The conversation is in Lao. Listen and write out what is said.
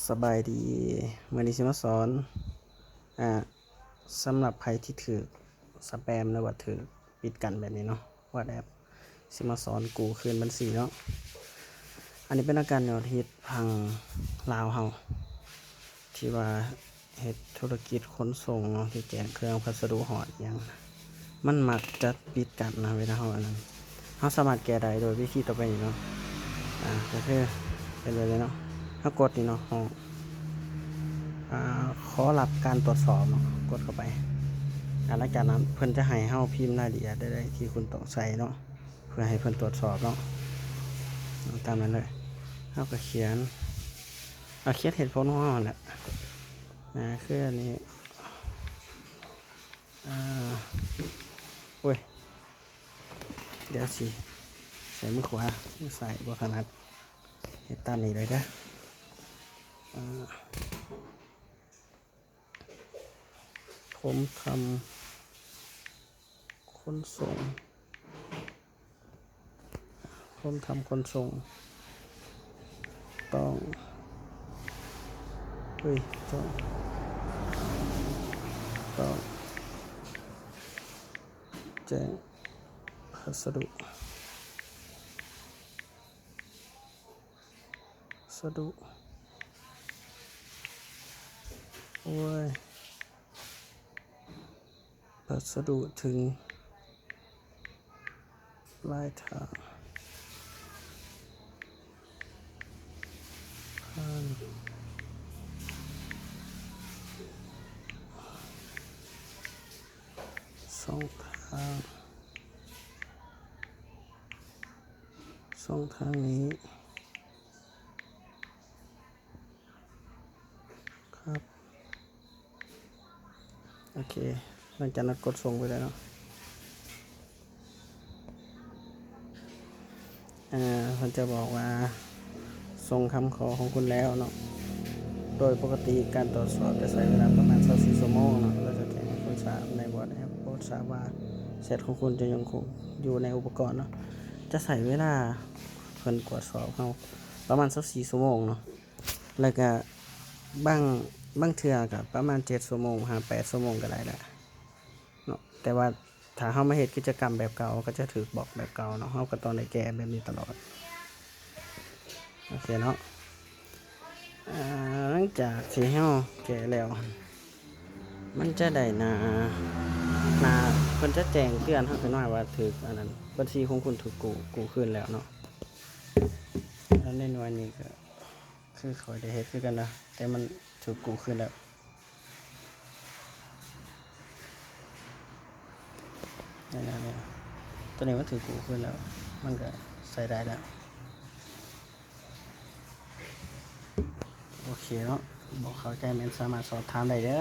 ສະບາຍດີ ມື້ນີ້ຊິມາສອນ ອາ ສຳລັບໃຜທີ່ຖືກສະແປມ ຫຼືວ່າຖືກປິດກັ້ນແບບນີ້ເນາະ WhatsApp ຊິມາສອນກູ້ຄືນບັນຊີເນາະ. ອັນນີ້ເປັນອາການຍອດຮິດທາງລາວເຮົາ ທີ່ວ່າເຮັດທຸລະກິດຂົນສົ່ງເນາະ ທີ່ແຈກເຄື່ອງພັດສະດຸຮອດຫຍັງ ມັນມັກຈະປິດກັ້ນນະ ເວລາເຮົາອັນນັ້ນ. ເຮົາສາມາດແກ້ໄດ້ໂດຍວິທີຕໍ່ໄປນີ້ເນາະ ອາ ກໍຄືເປັນແບບນີ້ເນາະ ເຮົາກົດນີ້ເນາະ ຫ້ອງ ອາ ຂໍຮັບການຕວດສອບເນາະ ກົດເຂົ້າໄປ ອາ ຫຼັງຈາກນັ້ນເພິ່ນຈະໃຫ້ເຮົາພິມລາຍລະອຽດໃດໆທີ່ຄຸນຕ້ອງໃສ່ເນາະ ເພື່ອໃຫ້ເພິ່ນຕວດສອບເນາະ ເອົາຕາມນັ້ນເລີຍ ເຮົາກໍຂຽນ ເອົາຂຽນເຫດຜົນຂອງເຮົາຫັ້ນແຫຼະ ອາ ຄືອັນນີ້ ອາ ໂອ້ຍ ດຽວຊິໃຊ້ມືຂວາ ມືຊ້າຍບໍ່ຖະໜັດ ເຮັດຕາມນີ້ເລີຍເດີ ອາ ຜົມທຳຂົນສົ່ງ ຜົມທຳຂົນສົ່ງ ຕ້ອງ ເອີຍ ຕ້ອງ ຕ້ອງແຈ້ງພັດສະດຸ ສະດຸ ໂອ້ຍ ພັດສະດຸເຖິງປາຍທາງ ຜ່ານຊ່ອງທາງ ຊ່ອງທາງນີ້ ຄັບ ໂອເຄ ຫຼັງຈາກນັ້ນກົດສົ່ງໄປເລີຍເນາະ ເພິ່ນຈະບອກວ່າ ສົ່ງຄຳຂໍຂອງຄຸນແລ້ວເນາະ ໂດຍປົກກະຕິການຕວດສອບຈະໃຊ້ເວລາປະມານຊາວສີ່ຊົ່ວໂມງເນາະ ແລ້ວຈະແຈ້ງໃຫ້ຄຸນຊາບໃນ WhatsApp ໂປດຊາບວ່າແຊັດຂອງຄຸນຈະຍັງຄົງຢູ່ໃນອຸປະກອນເນາະ ຈະໃຊ້ເວລາເພິ່ນກວດສອບເຮົາປະມານຊາວສີ່ຊົ່ວໂມງເນາະ. ແລ້ວກະບາງ ບາງເທື່ອກະປະມານເຈັດຊົ່ວໂມງຫາແປດຊົ່ວໂມງກະໄດ້ລະເນາະ ແຕ່ວ່າຖ້າເຮົາມາເຮັດກິດຈະກຳແບບເກົ່າ ກະຈະຖືກບລັອກແບບເກົ່າເນາະ ເຮົາກະຕ້ອງໄດ້ແກ້ແບບນີ້ຕະຫຼອດ ໂອເຄເນາະ ອາ ຫຼັງຈາກທີ່ເຮົາແກ້ແລ້ວ ມັນຈະໄດ້ໜ້າ ໜ້າ ເພິ່ນຈະແຈ້ງເຕືອນເຮົາຂຶ້ນມາວ່າຖືກອັນນັ້ນ ບັນຊີຂອງຄຸນຖືກກູ້ ກູ້ຄືນແລ້ວເນາະ ແລ້ວໃນໜ່ວຍນີ້ກະ ຄືຂ້ອຍໄດ້ເຮັດຄືກັນນະ ແຕ່ມັນຖືກກູ້ຄືນແລ້ວ ນີ້ໆ ຕົວນີ້ມັນຖືກກູ້ຄືນແລ້ວ ມັນກະໃຊ້ໄດ້ແລ້ວ ໂອເຄເນາະ ບໍ່ເຂົ້າໃຈແມ່ນສາມາດສອບຖາມໄດ້ເດີ.